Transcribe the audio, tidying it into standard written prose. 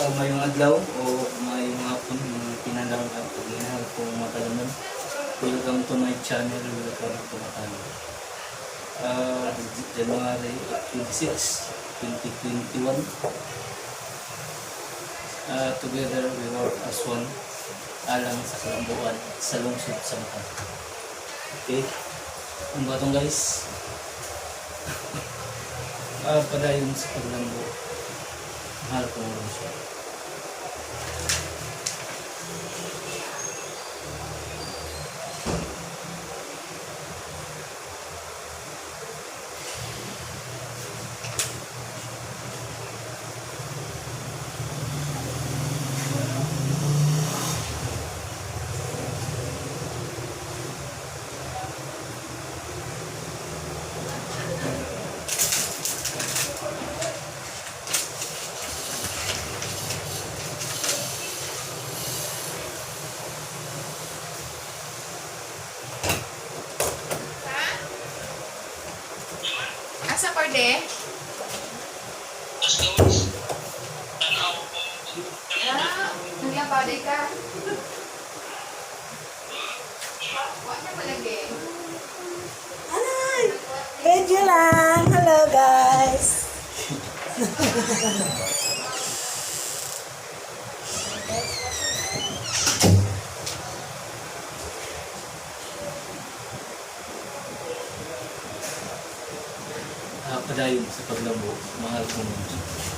Mayong adlaw o mayong hapon, mga kinanang at paginahal kong mga kalaman. Welcome to my channel, welcome to my channel. January 26, 2021. Together we work as one alang sa kalambuan sa lungsod sa Mactan. Okay? Ang batong guys. Padayon sa paglambo. Mahal kong lungsod. Ha? Asa korde? Ah, naglabaw day ka. Wa na palagi. Hi! Medyo lang. Hello, guys. Padayon sa paglambo. Mahal kong lungsod.